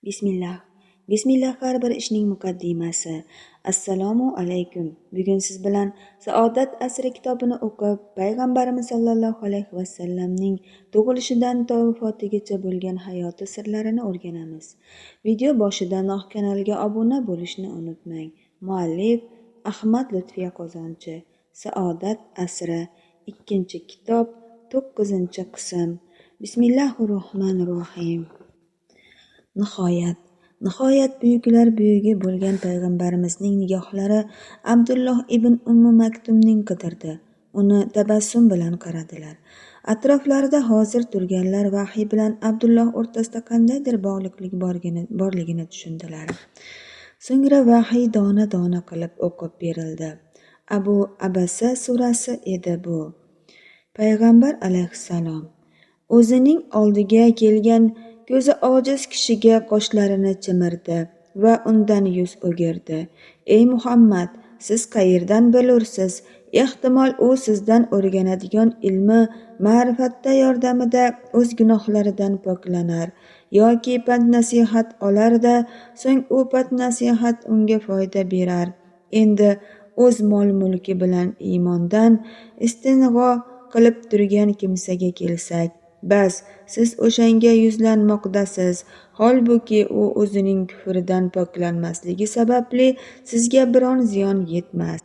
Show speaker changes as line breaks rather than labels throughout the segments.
Bismillah. Bismillah har bir ishning muqaddimasi. Assalomu alaykum. Bugun siz bilan Saodat asri kitobini o'qib, Payg'ambarimiz sallallohu alayhi vasallamning tug'ilishidan to vafotigacha bo'lgan hayoti sirlarini o'rganamiz. Video boshidanoq kanalga obuna bo'lishni unutmang. Muallif Ahmad Lutfiya Qozonchi. Saodat asri, 2-kitob, 9-qism. Bismillahirrohmanirrohim. Nihoyat buyuklar buyugi bo'lgan payg'ambarimizning nigohlari Abdulloh ibn Ummu Maktumning qidirdi. Uni tabassum bilan qaradilar. Atroflarida hozir turganlar vahiy bilan Abdulloh o'rtasida qandaydir bog'liqlik borligini tushundilar. So'ngra vahiy dona-dona qilib o'qib berildi. Abu Abasa surasi edi bu. Payg'ambar alayhissalom o'zining oldiga kelgan ko'zi ojiz kishiga qoshlarini chimirdi va undan yuz o'girdi. Ey Muhammad, siz qayerdan bilursiz? Ehtimol u sizdan o'rganadigan ilmi ma'rifatda yordamida o'z gunohlaridan poklanar yoki pand nasihat olar-da, so'ng u pand nasihat unga foyda berar. Endi o'z mol-mulki bilan iymondan istig'no qilib turgan kimsaga kelsak, bas, siz o'shanga yuzlanmoqdasiz. Holbuki u o'zining kufridan poklanmasligi sababli sizga biron ziyon yetmas.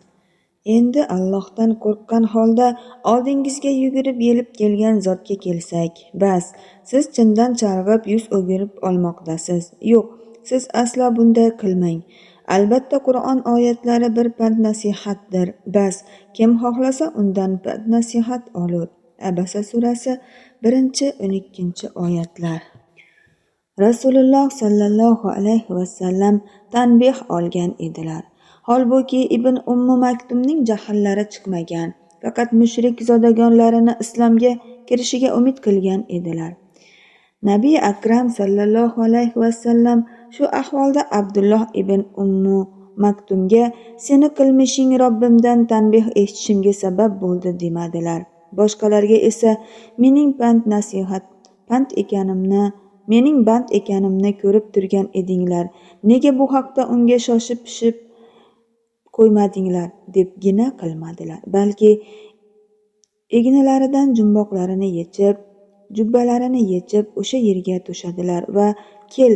Endi Allohdan qo'rqqan holda oldingizga yugurib yelib kelgan zotga kelsak, bas, siz chindan chalg'ib yuz o'girib olmoqdasiz. Yo'q, siz aslo bunday qilmang. Albatta Qur'on oyatlari bir pand nasihatdir. Bas, kim xohlasa undan pand nasihat olur. Abasa surasi 1-12 oyatlar. Rasululloh sallallohu alayhi vasallam tanbih olgan edilar. Holbuki Ibn Ummu Maktumning jahllari chiqmagan, faqat mushrik zodagonlarini islomga kirishiga umid qilgan edilar. Nabiy Akram sallallohu alayhi vasallam shu ahvolda Abdulloh ibn Ummu Maktumga seni qilmishing Robbimdan tanbih eshitishimga sabab bo'ldi demadilar. Boshqalarga esa mening band ekanimni ko'rib turgan edinglar. Nega bu haqda unga shoshib pishib qo'ymadinglar deb gina qilmadilar. Balki egnilaridan jumboqlarini yechib, jubbalarini yechib o'sha yerga to'shadilar va kel,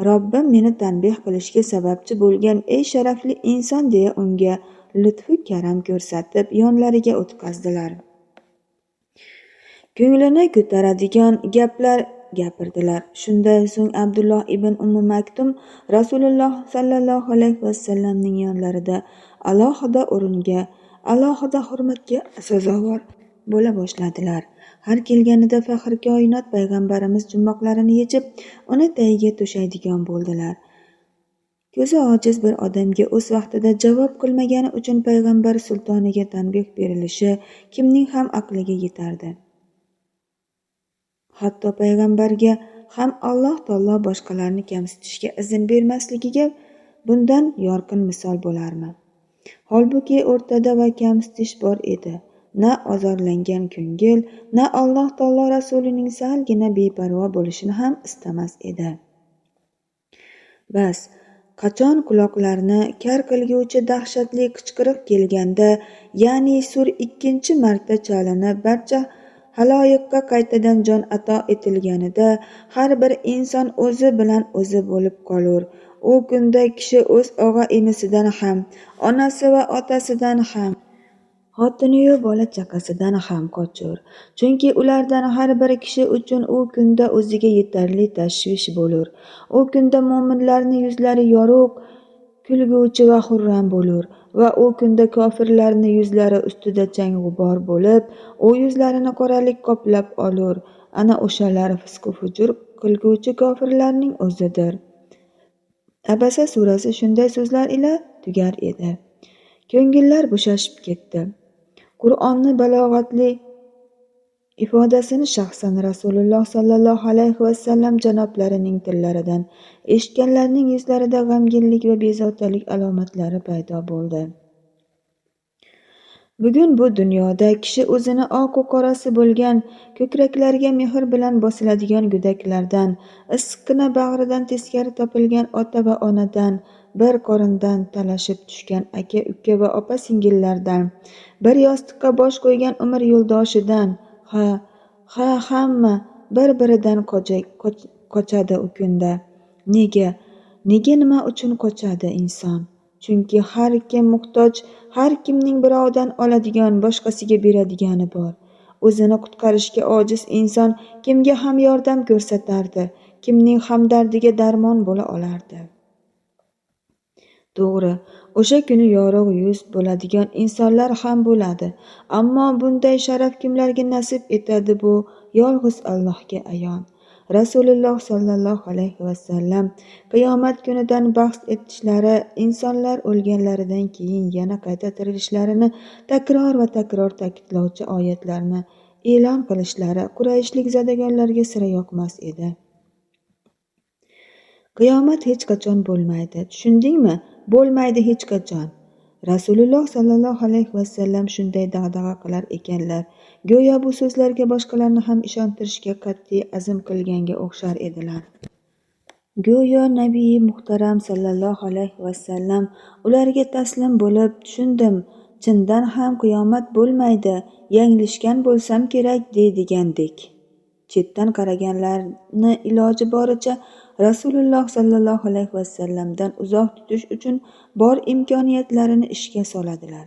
Robbim meni tanbih qilishga sababchi bo'lgan ey sharafli inson deya unga lutfu karam ko'rsatib yonlariga o'tqazdilar. Ko'nglini ko'taradigan gaplar gapirdilar. Shundan so'ng Abdulloh ibn Ummu Maktum Rasululloh sallallohu alayhi vasallamning yonlarida alohida o'ringa, alohida hurmatga sazovor bo'la boshladilar. Har kelganida faxr koinot payg'ambarimiz jumboqlarini yechib, uni tagiga to'shaydigan bo'ldilar. Ko'zi ojiz bir odamga o'z vaqtida javob qilmagani uchun payg'ambar sultoniga tanbih berilishi kimning ham aqliga yetardi. Hatto payg'ambarga ham Alloh taolo boshqalarni kamsitishga izn bermasligiga bundan yorqin misol bo'larmi? Holbuki o'rtada va kamsitish bor edi. Na ozorlangan ko'ngil, na Alloh taolo rasulining salgina beparvo bo'lishini ham istamas edi. Bas, qachon quloqlarni kar qilguvchi dahshatli qichqiriq kelganda, ya'ni sur 2 marta chalinib barcha haloyiqqa qaytadan jon ato etilganida har bir inson o'zi bilan o'zi bo'lib qolur. U kunda kishi o'z og'a-inisidan ham, onasi va otasidan ham, xotiniyu bola chaqasidan ham qochur. Chunki ulardan har bir kishi uchun u kunda o'ziga yetarli tashvish bo'lur. U kunda mo'minlarning yuzlari yorug', kulguvchi va xurram bo'lur va u kunda kofirlarning yuzlari ustida chang g'ubor bo'lib, u yuzlarini qoralik qoplab olur. Ana o'shalar fisqu fujur qilguvchi kofirlarning o'zidir. Abasa surasi shunday so'zlar ila tugar edi. Ko'ngillar bo'shashib ketdi. Qur'onni balog'atli ifodasini shaxsan Rasululloh sallallohu alayhi vasallam janoblarining tillaridan eshitganlarning yuzlarida g'amginlik va bezovtalik alomatlari paydo bo'ldi. Bugun bu dunyoda kishi o'zini oq-u qorasi bo'lgan, ko'kraklariga mehr bilan bosiladigan go'daklardan, issiqqina bag'ridan teskari topilgan ota va onadan, bir qorindan talashib tushgan aka-uka va opa-singillardan, bir yostiqqa bosh qo'ygan umr yo'ldoshidan, ha, hamma bir-biridan qochadi u kunda. Nega? Nega, nima uchun qochadi inson? Chunki har kim muhtoj, har kimning birovdan oladigan, boshqasiga beradigani bor. O'zini qutqarishga ojiz inson kimga ham yordam ko'rsatardi, kimning hamdardiga darmon bo'la olardi? To'g'ri, o'sha kuni yorug' yuz bo'ladigan insonlar ham bo'ladi, ammo bunday sharaf kimlarga nasib etadi, bu yolg'iz Allohga ayon. Rasululloh sollallohu alayhi vasallam qiyomat kunidan bahs etishlari, insonlar o'lganlaridan keyin yana qayta tirilishlarini takror va takror ta'kidlovchi oyatlarni e'lon qilishlari qurayshlik zadagonlarga sira yoqmas edi. Qiyomat hech qachon bo'lmaydi, tushundingmi? Bo'lmaydi hech qachon. Rasululloh sollallohu alayhi vasallam shunday dag'dag'a qilar ekanlar, go'yo bu so'zlarga boshqalarni ham ishontirishga qat'iy azm qilganga o'xshar edilar. Go'yo Nabiy muhtaram sollallohu alayhi vasallam ularga taslim bo'lib, tushundim, chindan ham qiyomat bo'lmaydi, yanglishgan bo'lsam kerak deydigandek. Chetdan qaraganlarni iloji boricha Rasululloh sollallohu alayhi vasallamdan uzoq tutish uchun bor imkoniyatlarini ishga soladilar.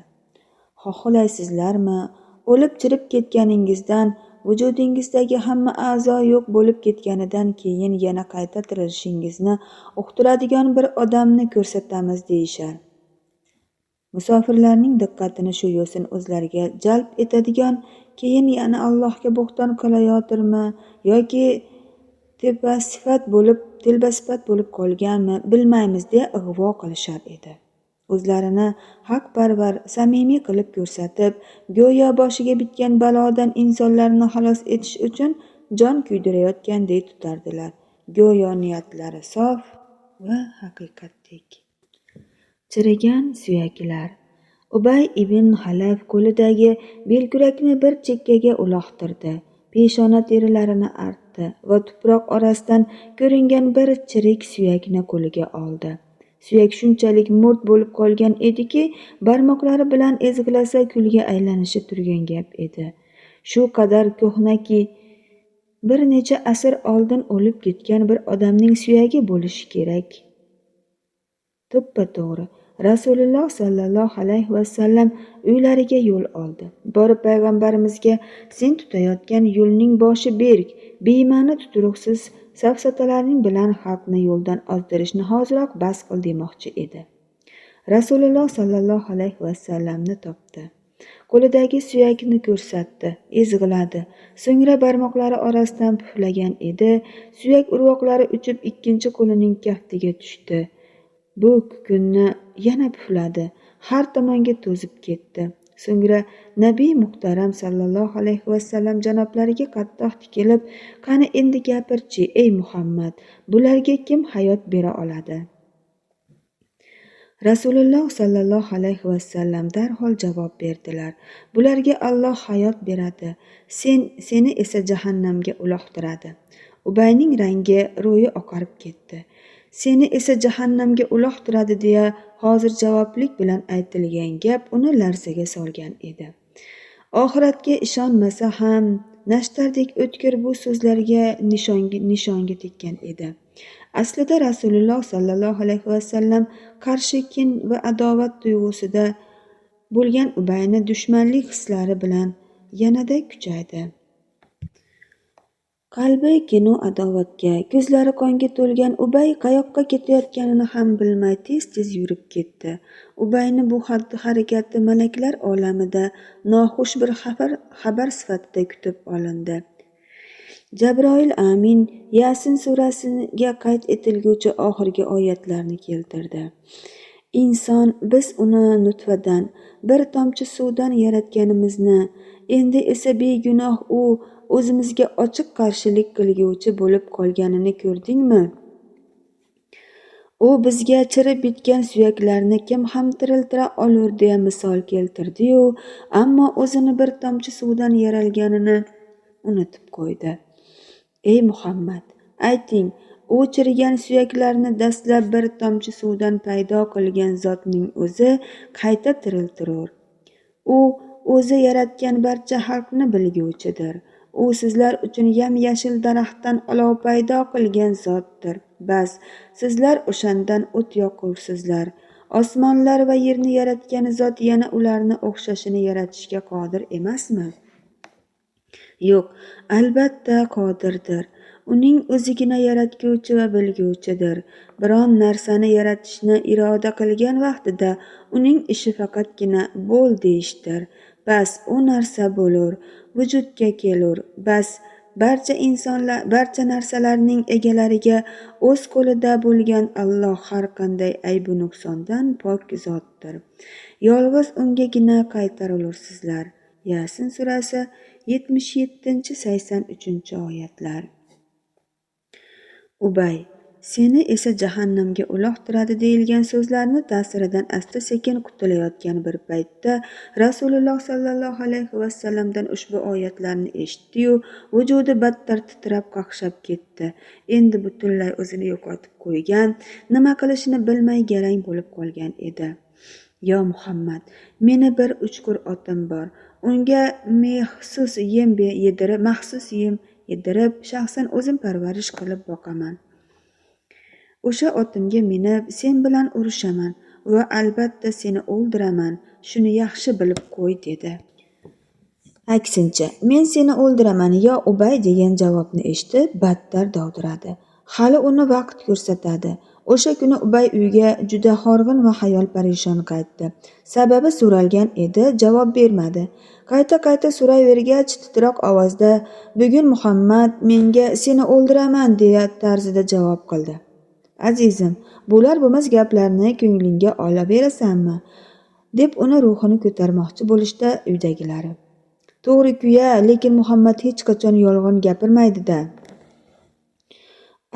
Xohlaysizlarmi, o'lib chirib ketganingizdan, vujudingizdagi hamma a'zo yo'q bo'lib ketganidan keyin yana qayta tirilishingizni uqtiradigan bir odamni ko'rsatamiz deyishar. Musofirlarning diqqatini shu yo'sin o'zlariga jalb etadigan, keyin yana Allohga bo'xton qilayotirmi yoki telbasifat bo'lib qolganmi bilmaymiz deya ig'vo qilishar edi. O'zlarini haqparvar, samimiy qilib ko'rsatib, go'yo boshiga bitgan balodan insonlarni xalos etish uchun jon kuydirayotgandek tutardilar. Go'yo niyatlari sof va haqiqatdek. Chirigan suyaklar. Ubay ibn Xalaf qo'lidagi belkurakni bir chekkaga uloqtirdi. Peshona terilarini artdi va tuproq orasidan ko'ringan bir chirik suyakni qo'liga oldi. Suyak shunchalik mo'rt bo'lib qolgan ediki, barmoqlari bilan ezg'ilasa kulga aylanishi turgan gap edi. Shu qadar ko'hnaki, bir necha asr oldin o'lib ketgan bir odamning suyagi bo'lishi kerak. To'ppa-to'g'ri Rasululloh sollallohu alayhi vasallam uylariga yo'l oldi. Borib payg'ambarimizga sen tutayotgan yo'lning boshi berk, bema'ni tuturuqsiz safsatalaring bilan xalqni yo'ldan ozdirishni hoziroq bas qil demoqchi edi. Rasululloh sollallohu alayhi vasallamni topdi. Qo'lidagi suyakni ko'rsatdi, ezg'iladi. So'ngra barmoqlari orasidan puflagan edi. Suyak urvoqlari uchib ikkinchi qo'lining kaftiga tushdi. Bu kukunni yana pufladi, har tomonga to'zib ketdi. So'ngra Nabiy muhtaram sallallohu alayhi vasallam janoblariga qattiq tikilib, qani endi gapirchi, ey Muhammad, bularga kim hayot bera oladi? Rasululloh sallallohu alayhi vasallam darhol javob berdilar. Bularga Alloh hayot beradi, seni esa jahannamga uloqtiradi. Ubayning rangi, ro'yi oqarib ketdi. Seni esa jahannamga uloqtiradi deya hozir javoblik bilan aytilgan gap uni larzaga solgan edi. Oxiratga ishonmasa ham nashtardek o'tkir bu so'zlarga nishonga tekkan edi. Aslida Rasululloh sallallohu alayhi vasallam qarshi kin va adovat tuyg'usida bo'lgan Ubayni dushmanlik hislari bilan yanada kuchaydi. Qalbi kinu adovatga, ko'zlari qonga to'lgan Ubay qayoqqa ketayotganini ham bilmay tez-tez yurib ketdi. Ubayni bu harakati malaklar olamida noxush bir xabar sifatida kutib olindi. Jabroil amin Yasin surasiga qayd etilguvchi oxirgi oyatlarni keltirdi. Inson, biz uni nutfadan, bir tomchi suvdan yaratganimizni, endi esa begunoh u o'zimizga ochiq qarshilik qilguvchi bo'lib qolganini ko'rdingmi? U bizga chirib bitgan suyaklarni kim ham tiriltira olur deya misol keltirdi-yu, ammo o'zini bir tomchi suvdan yaralganini unutib qo'ydi. Ey Muhammad, ayting, u chirigan suyaklarni dastlab bir tomchi suvdan paydo qilgan zotning o'zi qayta tiriltirur. U o'zi yaratgan barcha xalqni bilguvchidir. U sizlar uchun yam-yashil daraxtdan olov paydo qilgan zotdir. Bas, sizlar o'shandan o't yoqursizlar. Osmonlar va yerni yaratgan zot yana ularni o'xshashini yaratishga qodir emasmi? Yo'q, albatta qodirdir. Uning o'zigina yaratguvchi va bilguvchidir. Biron narsani yaratishni iroda qilgan vaqtida uning ishi faqatgina bo'l deyishdir. Bas, u narsa bo'lur, vujudga kelur. Bas, barcha narsalarning egalariga o'z qo'lida bo'lgan Alloh har qanday aybu nuqsondan pok zotdir. Yolg'iz ungagina qaytarilursizlar. Yasin surasi 77-83 oyatlar. Ubay, seni esa jahannamga uloqtiradi deyilgan so'zlarni ta'siridan asta-sekin qutulayotgan bir paytda Rasululloh sallallohu alayhi vasallamdan ushbu oyatlarni eshitdi-yu, vujudi battar titrab qaqshab ketdi. Endi butunlay o'zini yo'qotib qo'ygan, nima qilishini bilmay garang bo'lib qolgan edi. Yo Muhammad, meni bir uchqur otim bor. Unga maxsus yem yedirib, shaxsan o'zim parvarish qilib boqaman. O'sha otimga minib, sen bilan urushaman va albatta seni o'ldiraman. Shuni yaxshi bilib qo'y, dedi. Aksincha, men seni o'ldiraman yo Ubay degan javobni eshitib, battar dovdiradi. Hali uni vaqt ko'rsatadi. O'sha kuni Ubay uyga juda horg'in va xayol-parishon qaytdi. Sababi so'ralgan edi, javob bermadi. Qayta-qayta so'rayvergach, titroq ovozda bugun Muhammad menga seni o'ldiraman deya tarzida javob qildi. Azizim, bo'lar bo'lmas gaplarni ko'nglingga olaverasanmi? Deb uni ruhini ko'tarmoqchi bo'lishda uydagilari. To'g'ri-ku-ya, lekin Muhammad hech qachon yolg'on gapirmaydi-da.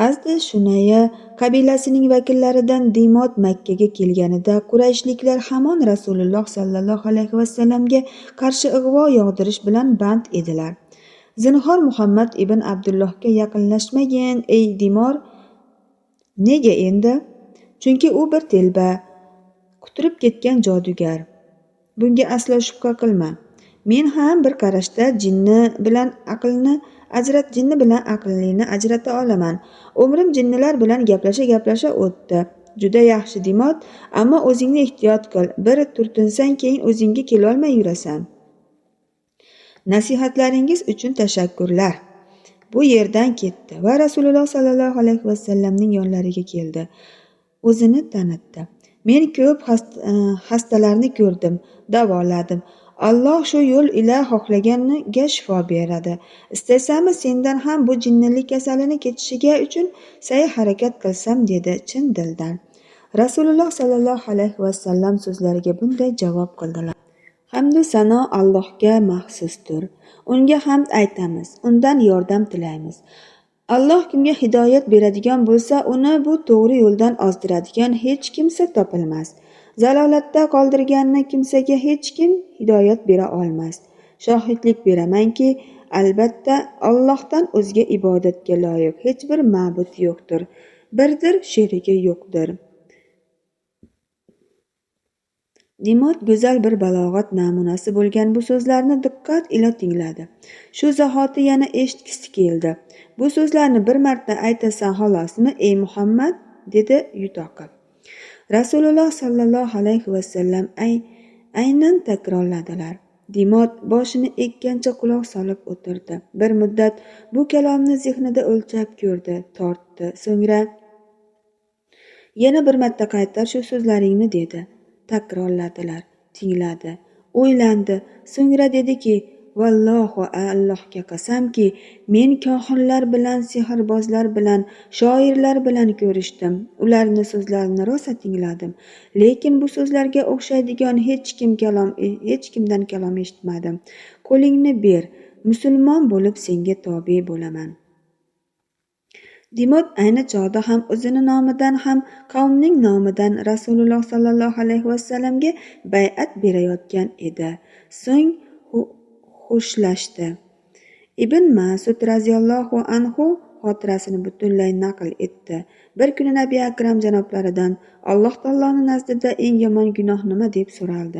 Azdi Shunaya qabilasining vakillaridan Dimot Makkaga kelganida Qurayshliklar hamon Rasululloh sallallohu alayhi vasallamga qarshi ig'vo yog'dirish bilan band edilar. Zinhor Muhammad ibn Abdullohga yaqinlashmagin, ey Dimor. Nega endi? Chunki u bir telba, quturib ketgan jodugar. Bunga aslo shubha qilma. Men ham bir qarashda jinni bilan aqllini ajrata olaman. Umrim jinnilar bilan gaplasha-gaplasha o'tdi. Juda yaxshi Dimot, ammo o'zingni ehtiyot qil. Bir turtinsang keyin o'zingga kelolmay yurasan. Nasihatlaringiz uchun tashakkurlar. Bu yerdan ketdi va Rasululloh sallallohu alayhi vasallamning yonlariga keldi. O'zini tanitdi. Men ko'p xastalarni ko'rdim, davoladim. Alloh shu yo'l ila xohlaganiga shifo beradi. Istasammi sendan ham bu jinnilik kasalini ketishiga uchun sa'y harakat qilsam, dedi chin dildan. Rasululloh sallallohu alayhi vasallam so'zlariga bunday javob qildilar. Hamdu sano Allohga maxsusdir. Unga hamd aytamiz, undan yordam tilaymiz. Alloh kimga hidoyat beradigan bo'lsa, uni bu to'g'ri yo'ldan ozdiradigan hech kimsa topilmas. Zalolatda qoldirganni kimsaga hech kim hidoyat bera olmas. Shohidlik beramanki, albatta Allohdan o'zga ibodatga loyiq hech bir ma'bud yo'qdir. Birdir, sherigi yo'qdir. Dimot go'zal bir balog'at namunasi bo'lgan bu so'zlarni diqqat ila tingladi. Shu zahoti yana eshitgisi keldi. Bu so'zlarni bir marta aytasan xolosmi, ey Muhammad? Dedi yutoqib. Rasululloh sallallohu alayhi vasallam aynan takrorladilar. Dimot boshini eggancha quloq solib o'tirdi. Bir muddat bu kalomni zehnida o'lchab ko'rdi, tortdi. So'ngra yana bir marta qaytar shu so'zlaringni dedi. Takrorladilar, tingladi, o'ylandi. So'ngra dediki, vallohu Allohga qasamki, men kohinlar bilan, sehrbozlar bilan, shoirlar bilan ko'rishdim. Ularni so'zlarini rosa tingladim. Lekin bu so'zlarga o'xshaydigan hech kimdan kalom eshitmadim. Qo'lingni ber, musulmon bo'lib senga tobe bo'laman. Demak, ayni chog'da ham o'zini nomidan ham qavmning nomidan Rasululloh sollallohu alayhi vasallamga bay'at berayotgan edi. So'ng xo'shlashdi. Ibn Mas'ud roziyallohu anhu xotirasini butunlay naql etdi. Bir kuni Nabiy Akram janoblaridan Alloh taoloning nazdida eng yomon gunoh nima deb so'raldi.